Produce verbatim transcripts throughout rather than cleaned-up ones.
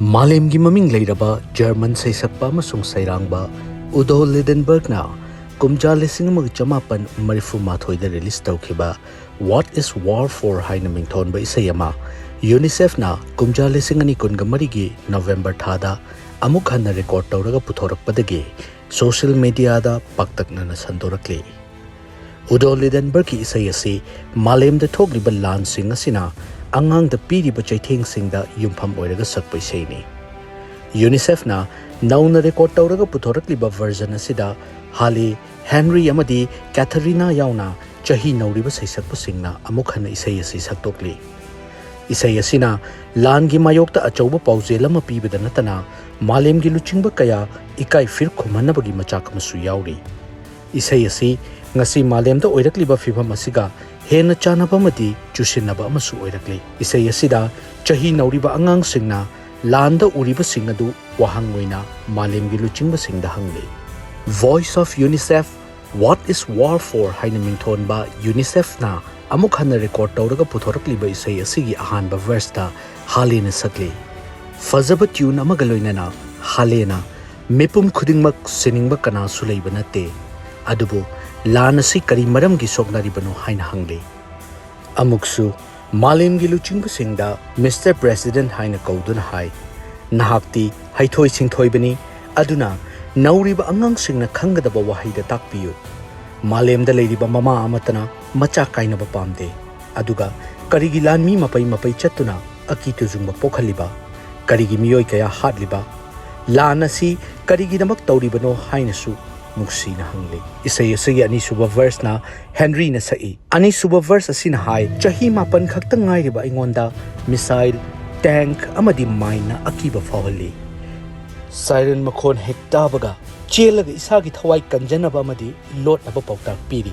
ꯃꯥꯂꯦꯝꯒꯤ ꯃꯃꯤꯡ ꯂꯩꯔꯕ ꯖꯔꯃꯟ ꯁꯩꯁꯛꯄ ꯑꯃꯁꯨꯡ ꯁꯩꯔꯥꯡꯕ ꯎꯗꯣ ꯂꯤꯗꯟꯕꯔꯒꯅ ꯀꯨꯝꯖꯥ ꯂꯤꯁꯤꯡ ꯑꯃꯒ ꯆꯃꯥꯄꯟ ꯃꯔꯤꯐꯨ ꯃꯥꯊꯣꯏꯗ ꯔꯤꯂꯤꯖ ꯇꯧꯈꯤꯕ What is War For ꯍꯥꯏꯅ ꯃꯤꯡꯊꯣꯟꯕ ꯏꯁꯩ ꯑꯃ ꯌꯨꯅꯤꯁꯦꯐꯅ ꯀꯨꯝꯖꯥ ꯂꯤꯁꯤꯡ ꯑꯅꯤ ꯀꯨꯟꯒ ꯃꯔꯤꯒꯤ ꯅꯣꯕꯦꯝꯕꯔ ꯊꯥꯗ ꯑꯃꯨꯛ ꯍꯟꯅ ꯔꯦꯀꯣꯔꯗ ꯇꯧꯔꯒ ꯄꯨꯊꯣꯔꯛꯄꯗꯒꯤ ꯁꯣꯁꯤꯌꯦꯜ ꯃꯤꯗꯤꯌꯥꯗ ꯄꯥꯛꯇꯛꯅꯅ ꯁꯟꯗꯣꯔꯛꯂꯤ꯫ ꯎꯗꯣ ꯂꯤꯗꯟꯕꯔꯒꯀꯤ ꯏꯁꯩ ꯑꯁꯤ ꯃꯥꯂꯦꯝꯗ ꯊꯣꯛꯂꯤꯕ ꯂꯥꯟꯁꯤꯡ ꯑꯁꯤꯅ ꯑꯉꯥꯡꯗ ꯄꯤꯔꯤꯕ ꯆꯩꯊꯦꯡꯁꯤꯡꯗ ꯌꯨꯝꯐꯝ ꯑꯣꯏꯔꯒ ꯁꯛꯄ ꯏꯁꯩꯅꯤ꯫ ꯌꯨꯅꯤꯁꯦꯐꯅ ꯅꯧꯅ ꯔꯦꯀꯣꯔꯗ ꯇꯧꯔꯒ ꯄꯨꯊꯣꯔꯛꯂꯤꯕ ꯚꯔꯖꯟ ꯑꯁꯤꯗ ꯍꯥꯂꯦ, ꯍꯦꯟꯔꯤ ꯑꯃꯗꯤ ꯀꯦꯊꯔꯤꯅꯥ ꯌꯥꯎꯅ ꯆꯍꯤ ꯅꯧꯔꯤꯕ ꯁꯩꯁꯛꯄꯁꯤꯡꯅ ꯑꯃꯨꯛ ꯍꯟꯅ ꯏꯁꯩ ꯑꯁꯤ ꯁꯛꯇꯣꯛꯂꯤ꯫ ꯏꯁꯩ ꯑꯁꯤꯅ ꯂꯥꯟꯒꯤ ꯃꯥꯌꯣꯛꯇ ꯑꯆꯧꯕ ꯄꯥꯎꯖꯦꯜ ꯑꯃ ꯄꯤꯕꯗ ꯅꯠꯇꯅ ꯃꯥꯂꯦꯝꯒꯤ ꯂꯨꯆꯤꯡꯕ ꯀꯌꯥ ꯏꯀꯥꯏ ꯐꯤꯔ ꯈꯨꯝꯍꯟꯅꯕꯒꯤ ꯃꯆꯥꯛ ꯑꯃꯁꯨ ꯌꯥꯎꯔꯤ꯫ ꯏꯁꯩ ꯑꯁꯤ ꯉꯁꯤ ꯃꯥꯂꯦꯝꯗ ꯑꯣꯏꯔꯛꯂꯤꯕ ꯐꯤꯚꯝ ꯑꯁꯤꯒ ꯍꯦꯟꯅ ꯆꯥꯟꯅꯕ ꯑꯃꯗꯤ ꯆꯨꯁꯤꯟꯅꯕ ꯑꯃꯁꯨ ꯑꯣꯏꯔꯛꯂꯤ꯫ ꯏꯁꯩ ꯑꯁꯤꯗ ꯆꯍꯤ ꯅꯧꯔꯤꯕ ꯑꯉꯥꯡꯁꯤꯡꯅ ꯂꯥꯟꯗ ꯎꯔꯤꯕꯁꯤꯡ ꯑꯗꯨ ꯋꯥꯍꯪ ꯑꯣꯏꯅ ꯃꯥꯂꯦꯝꯒꯤ ꯂꯨꯆꯤꯡꯕꯁꯤꯡꯗ ꯍꯪꯂꯤ꯫ Voice of UNICEF, What is War For ꯍꯥꯏꯅ ꯃꯤꯡꯊꯣꯟꯕ ꯌꯨꯅꯤꯁꯦꯐꯅ ꯑꯃꯨꯛ ꯍꯟꯅ ꯔꯦꯀꯣꯔꯗ ꯇꯧꯔꯒ ꯄꯨꯊꯣꯔꯛꯂꯤꯕ ꯏꯁꯩ ꯑꯁꯤꯒꯤ ꯑꯍꯥꯟꯕ ꯚꯔꯁꯇ ꯍꯥꯂꯦꯅ ꯁꯛꯂꯤ꯫ ꯐꯖꯕ ꯇ꯭ꯌꯨꯟ ꯑꯃꯒ ꯂꯣꯏꯅꯅ ꯍꯥꯂꯦꯅ "ꯃꯤꯄꯨꯝ ꯈꯨꯗꯤꯡꯃꯛ ꯁꯤꯅꯤꯡꯕ ꯀꯅꯥꯁꯨ ꯂꯩꯕ ꯅꯠꯇꯦ, ꯑꯗꯨꯕꯨ ꯂꯥꯟ ꯑꯁꯤ ꯀꯔꯤ ꯃꯔꯝꯒꯤ ꯁꯣꯛꯅꯔꯤꯕꯅꯣ?" ꯍꯥꯏꯅ ꯍꯪꯂꯤ꯫ ꯑꯃꯨꯛꯁꯨ ꯃꯥꯂꯦꯝꯒꯤ ꯂꯨꯆꯤꯡꯕꯁꯤꯡꯗ "ꯃꯤꯁꯇꯔ ꯄ꯭ꯔꯦꯁꯤꯗꯦꯟꯠ" ꯍꯥꯏꯅ ꯀꯧꯗꯨꯅ ꯍꯥꯏ, "ꯅꯍꯥꯛꯇꯤ ꯍꯩꯊꯣꯏ ꯁꯤꯡꯊꯣꯏꯕꯅꯤ, ꯑꯗꯨꯅ ꯅꯧꯔꯤꯕ ꯑꯉꯥꯡꯁꯤꯡꯅ ꯈꯪꯒꯗꯕ ꯋꯥꯍꯩꯗ ꯇꯥꯛꯄꯤꯌꯨ꯫ ꯃꯥꯂꯦꯝꯗ ꯂꯩꯔꯤꯕ ꯃꯃꯥ ꯑꯃꯠꯇꯅ ꯃꯆꯥ ꯀꯥꯏꯅꯕ ꯄꯥꯝꯗꯦ꯫ ꯑꯗꯨꯒ ꯀꯔꯤꯒꯤ ꯂꯥꯟꯃꯤ ꯃꯄꯩ ꯃꯄꯩ ꯆꯠꯇꯨꯅ ꯑꯀꯤ ꯇꯨꯖꯨꯡꯕ ꯄꯣꯛꯍꯜꯂꯤꯕ? ꯀꯔꯤꯒꯤ ꯃꯤꯑꯣꯏ ꯀꯌꯥ ꯍꯥꯠꯂꯤꯕ? ꯂꯥꯟ ꯑꯁꯤ ꯀꯔꯤꯒꯤꯗꯃꯛ ꯇꯧꯔꯤꯕꯅꯣ?" ꯍꯥꯏꯅꯁꯨ ꯅꯨꯡꯁꯤꯅ ꯍꯪꯂꯤ꯫ ꯏꯁꯩ ꯑꯁꯤꯒꯤ ꯑꯅꯤꯁꯨꯕ ꯚꯔꯁꯅ ꯍꯦꯟꯔꯤꯅ ꯁꯛꯏ꯫ ꯑꯅꯤꯁꯨꯕ ꯚꯔꯁ ꯑꯁꯤꯅ ꯍꯥꯏ, "ꯆꯍꯤ ꯃꯥꯄꯟ ꯈꯛꯇ ꯉꯥꯏꯔꯤꯕ ꯑꯩꯉꯣꯟꯗ ꯃꯤꯁꯥꯏꯜ, ꯇꯦꯡꯛ ꯑꯃꯗꯤ ꯃꯥꯏꯟꯅ ꯑꯀꯤꯕ ꯐꯥꯎꯍꯜꯂꯤ꯫ ꯁꯥꯏꯔꯟ ꯃꯈꯣꯟ ꯍꯦꯛ ꯇꯥꯕꯒ ꯆꯦꯜꯂꯒ ꯏꯁꯥꯒꯤ ꯊꯋꯥꯏ ꯀꯟꯖꯅꯕ ꯑꯃꯗꯤ ꯂꯣꯠꯅꯕ ꯄꯥꯎꯇꯥꯛ ꯄꯤꯔꯤ꯫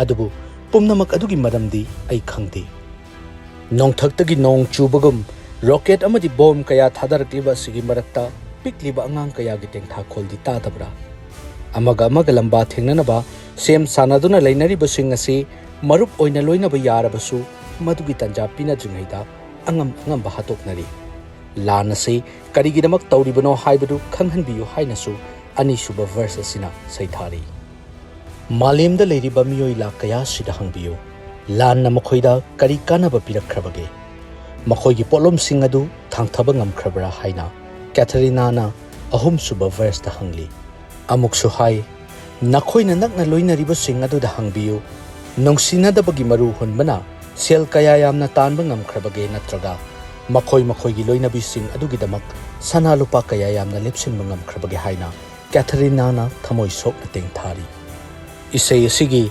ꯑꯗꯨꯕꯨ ꯄꯨꯝꯅꯃꯛ ꯑꯗꯨꯒꯤ ꯃꯔꯝꯗꯤ ꯑꯩ ꯈꯪꯗꯦ꯫ ꯅꯣꯡꯊꯛꯇꯒꯤ ꯅꯣꯡ ꯆꯨꯕꯒꯨꯝ ꯔꯣꯀꯦꯠ ꯑꯃꯗꯤ ꯕꯣꯝ ꯀꯌꯥ ꯊꯥꯗꯔꯛꯂꯤꯕ ꯑꯁꯤꯒꯤ ꯃꯔꯛꯇ ꯄꯤꯛꯂꯤꯕ ꯑꯉꯥꯡ ꯀꯌꯥꯒꯤ ꯇꯦꯡꯊꯥꯈꯣꯜꯗꯤ ꯇꯥꯗꯕ꯭ꯔꯥ? ꯑꯃꯒ ꯑꯃꯒ ꯂꯝꯕꯥ ꯊꯦꯡꯅꯅꯕ ꯁꯦꯝ ꯁꯥꯅꯗꯨꯅ ꯂꯩꯅꯔꯤꯕꯁꯤꯡ ꯑꯁꯤ ꯃꯔꯨꯞ ꯑꯣꯏꯅ ꯂꯣꯏꯅꯕ ꯌꯥꯔꯕꯁꯨ ꯃꯗꯨꯒꯤ ꯇꯥꯟꯖꯥ ꯄꯤꯅꯗ꯭ꯔꯤꯉꯩꯗ ꯑꯉꯝ ꯑꯉꯝꯕ ꯍꯥꯠꯇꯣꯛꯅꯔꯤ꯫ ꯂꯥꯟ ꯑꯁꯤ ꯀꯔꯤꯒꯤꯗꯃꯛ ꯇꯧꯔꯤꯕꯅꯣ ꯍꯥꯏꯕꯗꯨ ꯈꯪꯍꯟꯕꯤꯌꯨ ꯍꯥꯏꯅꯁꯨ ꯑꯅꯤꯁꯨꯕ ꯚꯔꯁ ꯑꯁꯤꯅ ꯁꯩꯊꯥꯔꯤ꯫ ꯃꯥꯂꯦꯝꯗ ꯂꯩꯔꯤꯕ ꯃꯤꯑꯣꯏ ꯂꯥꯈ ꯀꯌꯥꯁꯤꯗ ꯍꯪꯕꯤꯌꯨ, ꯂꯥꯟꯅ ꯃꯈꯣꯏꯗ ꯀꯔꯤ ꯀꯥꯟꯅꯕ ꯄꯤꯔꯛꯈ꯭ꯔꯕꯒꯦ? ꯃꯈꯣꯏꯒꯤ ꯄꯣꯠꯂꯨꯝꯁꯤꯡ ꯑꯗꯨ ꯊꯥꯡꯊꯕ ꯉꯝꯈ꯭ꯔꯕ꯭ꯔꯥ ꯍꯥꯏꯅ ꯀꯦꯊꯔꯤꯅꯥꯅ ꯑꯍꯨꯝꯁꯨꯕ ꯚꯔꯁꯇ ꯍꯪꯂꯤ꯫ ꯑꯃꯨꯛꯁꯨ ꯍꯥꯏ, ꯅꯈꯣꯏꯅ ꯅꯛꯅ ꯂꯣꯏꯅꯔꯤꯕꯁꯤꯡ ꯑꯗꯨꯗ ꯍꯪꯕꯤꯌꯨ, ꯅꯨꯡꯁꯤꯅꯗꯕꯒꯤ ꯃꯔꯨ ꯍꯨꯟꯕꯅ ꯁꯦꯜ ꯀꯌꯥ ꯌꯥꯝꯅ ꯇꯥꯟꯕ ꯉꯝꯈ꯭ꯔꯕꯒꯦ, ꯅꯠꯇ꯭ꯔꯒ ꯃꯈꯣꯏ ꯃꯈꯣꯏꯒꯤ ꯂꯣꯏꯅꯕꯤꯁꯤꯡ ꯑꯗꯨꯒꯤꯗꯃꯛ ꯁꯅꯥ ꯂꯨꯄꯥ ꯀꯌꯥ ꯌꯥꯝꯅ ꯂꯦꯞꯁꯤꯟꯕ ꯉꯝꯈ꯭ꯔꯕꯒꯦ ꯍꯥꯏꯅ ꯀꯦꯊꯔꯤꯅꯥꯅ ꯊꯃꯣꯏ ꯁꯣꯛꯅ ꯇꯦꯡꯊꯥꯔꯤ꯫ ꯏꯁꯩ ꯑꯁꯤꯒꯤ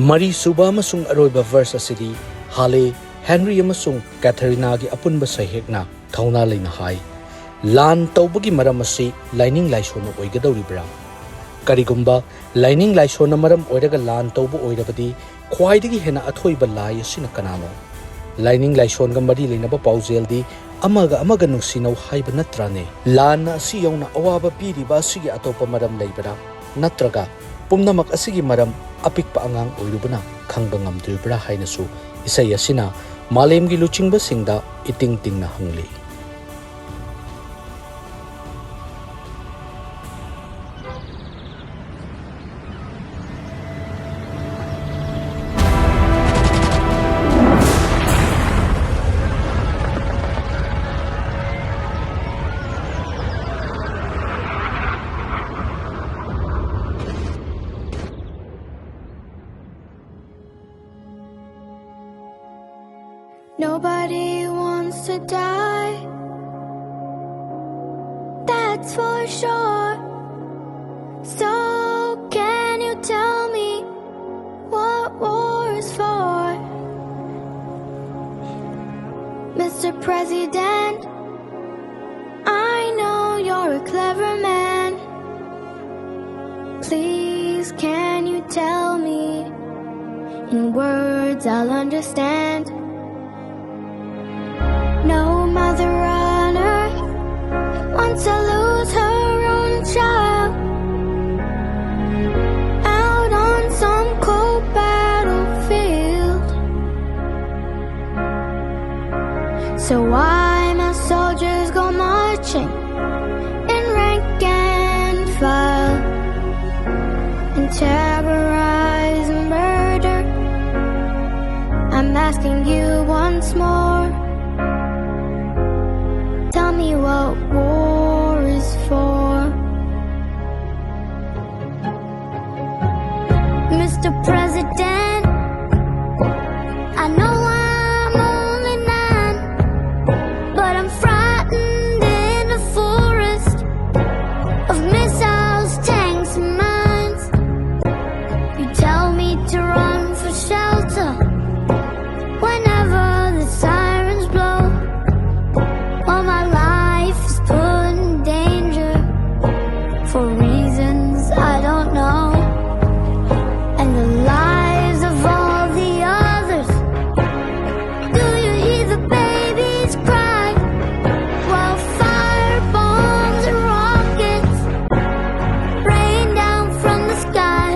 ꯃꯔꯤꯁꯨꯕ ꯑꯃꯁꯨꯡ ꯑꯔꯣꯏꯕ ꯚꯔꯁ ꯑꯁꯤꯗꯤ ꯍꯥꯂꯦ, ꯍꯦꯟꯔꯤ ꯑꯃꯁꯨꯡ ꯀꯦꯊꯔꯤꯅꯥꯒꯤ ꯑꯄꯨꯟꯕ ꯁꯩꯍꯦꯛꯅ ꯊꯧꯅꯥ ꯂꯩꯅ ꯍꯥꯏ, ꯂꯥꯟ ꯇꯧꯕꯒꯤ ꯃꯔꯝ ꯑꯁꯤ ꯂꯥꯏꯅꯤꯡ ꯂꯥꯏꯁꯣꯟꯅ ꯑꯣꯏꯒꯗꯧꯔꯤꯕ꯭ꯔꯥ? ꯀꯔꯤꯒꯨꯝꯕ ꯂꯥꯏꯅꯤꯡ ꯂꯥꯏꯁꯣꯟꯅ ꯃꯔꯝ ꯑꯣꯏꯔꯒ ꯂꯥꯟ ꯇꯧꯕ ꯑꯣꯏꯔꯕꯗꯤ, ꯈ꯭ꯋꯥꯏꯗꯒꯤ ꯍꯦꯟꯅ ꯑꯊꯣꯏꯕ ꯂꯥꯏ ꯑꯁꯤꯅ ꯀꯅꯥꯅꯣ? ꯂꯥꯏꯅꯤꯡ ꯂꯥꯏꯁꯣꯟꯒ ꯃꯔꯤ ꯂꯩꯅꯕ ꯄꯥꯎꯖꯦꯜꯗꯤ ꯑꯃꯒ ꯑꯃꯒ ꯅꯨꯡꯁꯤꯅꯧ ꯍꯥꯏꯕ ꯅꯠꯇ꯭ꯔꯥꯅꯦ? ꯂꯥꯟꯅ ꯑꯁꯤ ꯌꯧꯅ ꯑꯋꯥꯕ ꯄꯤꯔꯤꯕ ꯑꯁꯤꯒꯤ ꯑꯇꯣꯞꯄ ꯃꯔꯝ ꯂꯩꯕ꯭ꯔꯥ? ꯅꯠꯇ꯭ꯔꯒ ꯄꯨꯝꯅꯃꯛ ꯑꯁꯤꯒꯤ ꯃꯔꯝ ꯑꯄꯤꯛꯄ ꯑꯉꯥꯡ ꯑꯣꯏꯔꯨꯕꯅ ꯈꯪꯕ ꯉꯝꯗ꯭ꯔꯤꯕ꯭ꯔꯥ ꯍꯥꯏꯅꯁꯨ ꯏꯁꯩ ꯑꯁꯤꯅ ꯃꯥꯂꯦꯝꯒꯤ ꯂꯨꯆꯤꯡꯕꯁꯤꯡꯗ ꯏꯇꯤꯡ ꯇꯤꯡꯅ ꯍꯪꯂꯤ꯫ Nobody wants to die, that's for sure. So, can you tell me what war is for? Mister President, I know you're a clever man. Please, can you tell me in words I'll understand? No mother on earth wants to lose her own child out on some cold battlefield. So why must soldiers go In rank and file, in terrorize and murder. I'm asking you once more. Tell me what war is for. Mister President, I know I'm only nine, but I'm frightened in a forest of missiles, tanks, and mines. You tell me to run for shelter whenever the sirens blow. While my life is put in danger for reasons I don't know, and the lives of all the others. Do you hear the babies cry while fire bombs and rockets rain down from the sky?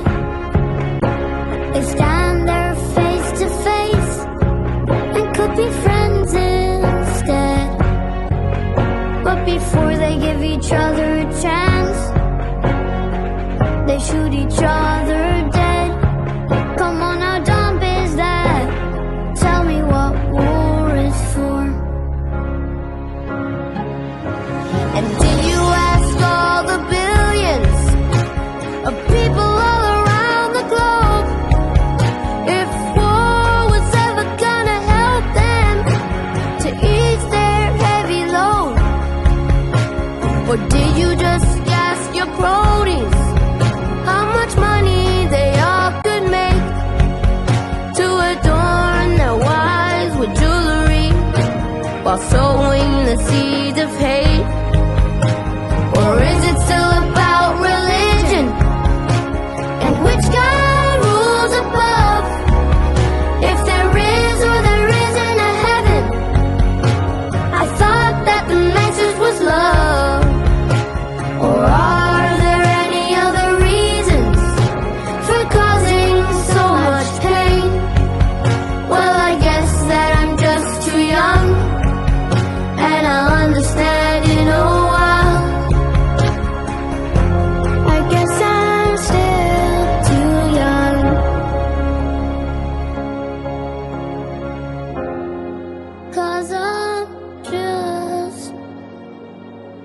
They stand there face to face and could be friends instead. But before they give each other a chance, they shoot each other dead. Come on now, don't be that. Tell me what war is for. And did you ask all the billions of people all around the globe if war was ever gonna help them to ease their heavy load? Or did you just ask your cronies how much money they all could make to adorn their wives with jewelry while sowing the seeds of hate? Or is it still about religion?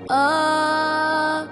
Oh,